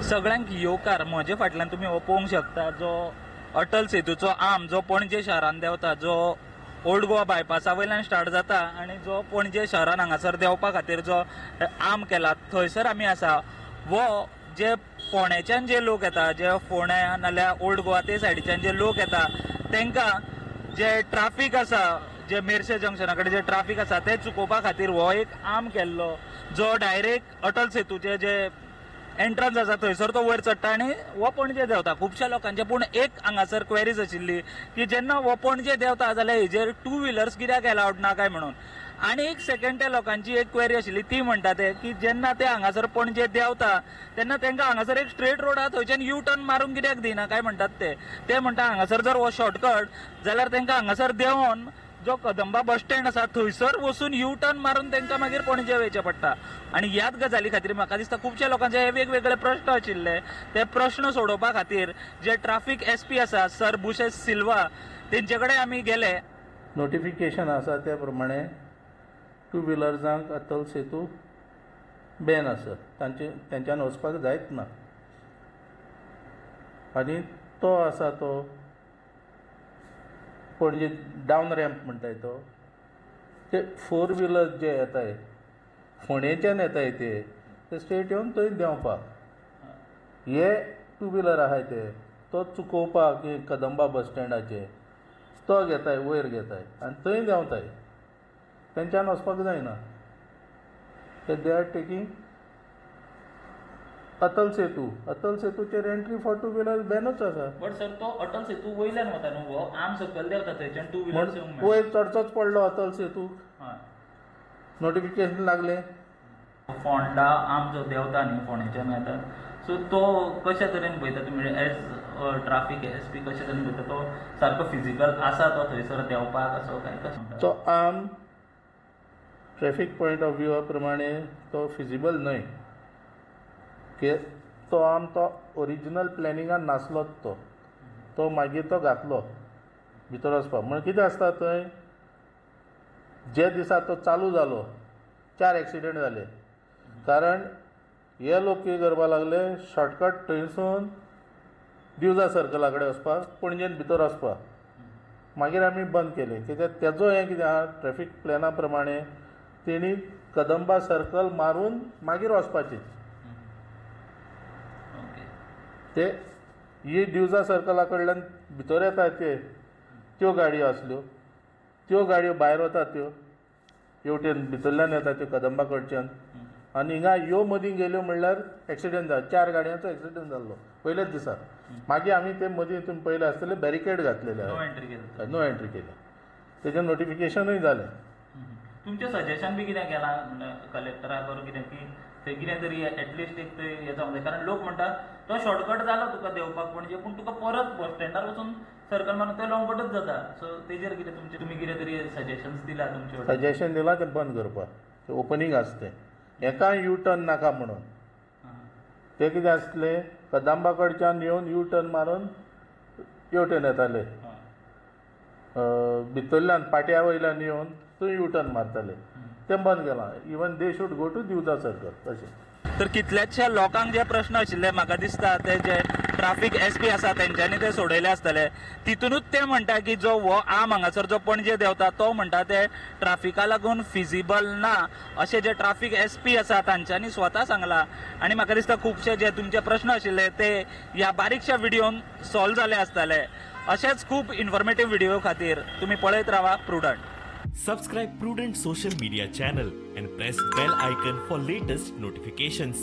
सगळ्यांक येवकार. म्हजे फाटल्यान तुमी हो पळोवंक शकता जो अटल सेतूचो आर्म जो पणजे शहरान देंवता, जो ओल्ड गोवा बायपासा वयल्यान स्टार्ट जाता आनी जो पणजे शहरान हांगासर देंवपा खातीर जो आर्म केला थंयसर आमी आसा. वो जे फोंड्याच्यान जे लोक येता, जे फोंड्या नाल्यार ओल्ड गोवा ते सायडीच्यान जे लोक येता तांकां जे ट्राफीक आसा, जे मेरशे जंक्शना कडेन जे ट्राफीक आसा ते चुकोवपा खातीर हो एक आर्म केल्लो जो डायरेक्ट अटल सेतूचे जे एंट्रन्स आसा थंयसर तो वयर चडटा आनी हो पणजे देंवता. खुबश्या लोकांचे पूण एक हांगासर क्वेरीज आशिल्ली की जेन्ना हो पणजे देंवता जाल्यार हेजेर टू व्हिलर्स कित्याक एलावड ना काय म्हणून. आनी एक सेकंड त्या लोकांची एक क्वेरी आशिल्ली ती म्हणटा ते की जेन्ना ते हांगासर पणजे देंवता तेन्ना तांकां हांगासर एक स्ट्रेट रोड आहा थंयच्यान यू टर्न मारूंक कित्याक दिना काय म्हणटात ते. ते म्हणटा हांगासर जर हो शॉर्टकट जाल्यार तांकां हांगासर देंवोन जो कदंबा बस स्टँड आसा थंयसर वचून यू टर्न मारून तांकां मागीर पणजे वयचें पडटा. आनी ह्याच गजाली खातीर म्हाका दिसता खुबश्या लोकांचे हे वेगवेगळे प्रश्न आशिल्ले. ते प्रश्न सोडोवपा खातीर जे ट्राफीक एस पी आसा सर बुशेस सिल्वा तेंचे कडेन आमी गेले. नोटिफिकेशन आसा त्या प्रमाणे टू व्हिलर्सांक अटल सेतू बॅन आसा, तांच्यान वचपाक जायच ना. आनी तो आसा तो पणजे डावन रॅम्प म्हणटाय तो, ते फोर व्हिलर जे येताय फोंडेच्यान येताय ते स्ट्रेट येवन थंय देंवपाक, हे टू व्हिलर आहाय ते तो चुकोवपाक कदंबा बस स्टँडाचे तो घेताय वयर घेताय आनी थंय देंवताय, तेंच्यान वचपाक जायना. ते they are taking Atal Setu. Atal सेतूचेर entry for two wheeler बॅनूच आसा. बट सर तो अटल सेतू वयल्यान वता न्हू, हो आर्म सकयल देंवता थंयच्यान टू व्हिलर्स वयर चडचोच पडलो अटल सेतू, नोटिफिकेशन लागलें. फोंडा आर्म जो देंवता न्ही फोंडेच्यान येता, सो तो कशे तरेन पळयता तुमी एज ट्राफीक एस पी कशे तरेन पळयता तो सारको फिजिकल आसा तो थंयसर देंवपाक असो काय कसो? तो आर्म ट्रॅफिक पॉयंट ऑफ व्यूआ प्रमाणे तो फिजिबल न्हय, की तो आम तो ओरिजिनल प्लॅनिंगान नासलोच, तो तो मागीर तो घातलो भितर वचपाक. म्हण कितें आसता थंय जे दिसा तो चालू जालो 4 एक्सिडंट जाले, कारण हे लोक कितें करपाक लागले शॉर्टकट थंयसून दिवजा सर्कला कडेन वचपाक, पणजेन भितर वचपाक. मागीर आमी बंद केले कित्याक तेजो हें कितें आहा ट्रॅफीक प्लॅना प्रमाणे तेणी कदंबा सर्कल मारून मागीर वचपाचें. ते ही दिवजा सर्कला कडल्यान भितर येता ते त्यो गाडयो आसल्यो, त्यो गाडयो भायर वता त्यो हेवटेन भितरल्यान येता त्यो कदंबा कडच्यान, आनी हिंगा ह्यो मदीं गेल्यो म्हणल्यार एक्सिडंट जाला. 4 गाडयांचो एक्सिडंट जाल्लो पयल्याच दिसा. मागीर आमी ते मदीं तुमी पयले आसतले बॅरिकेड घातलेले, नो एंट्री केले, तेजें नोटिफिकेशनूय जालें. तुमचें सजेशन बी कितें केलां कलेक्टराक कितें की थंय कितें तरी एटलिस्ट एक थंय हें जावंक जाय, कारण लोक म्हणटा तो शॉर्टकट जालो तुका देंवपाक पणजे, पूण तुका परत बस स्टँडार वचून सर्कल मारून ते लॉंगकटूच जाता. सो तेजेर कितें तुमचें तुमी कितें तरी सजेशन्स दिला तुमचे? सजेशन दिलां तें बंद करपाक, तें ओपनींग आसा तें हेका यू टर्न नाका म्हणून. तें कितें आसलें कदंबा कडच्यान येवन यू टर्न मारून हेवटेन येताले, भितरल्यान पाट्या वयल्यान येवन थंय यू टर्न मारताले, तें बंद केलां. Even they should go to Divja circle. तशें तर कितल्याशा लोकांक जे प्रश्न आशिल्ले म्हाका दिसता ते जे ट्राफीक एस पी आसा तेंच्यांनी ते सोडयले आसतले. तितूनच ते म्हणटा की जो हो आर्म हांगासर जो पणजे देंवता तो म्हणटा ते ट्राफिका लागून फिजिबल ना अशें जे ट्राफीक एस पी आसा तांच्यांनी स्वता सांगलां. आनी म्हाका दिसता खुबशे जे तुमचे प्रश्न आशिल्ले ते ह्या बारीकशा व्हिडियोन सॉल्व जाले आसतले. अशेच खूब इन्फॉर्मेटीव व्हिडिओ खातीर तुमी पळयत रावा Prudent. Subscribe Prudent social media channel and press bell icon for latest notifications.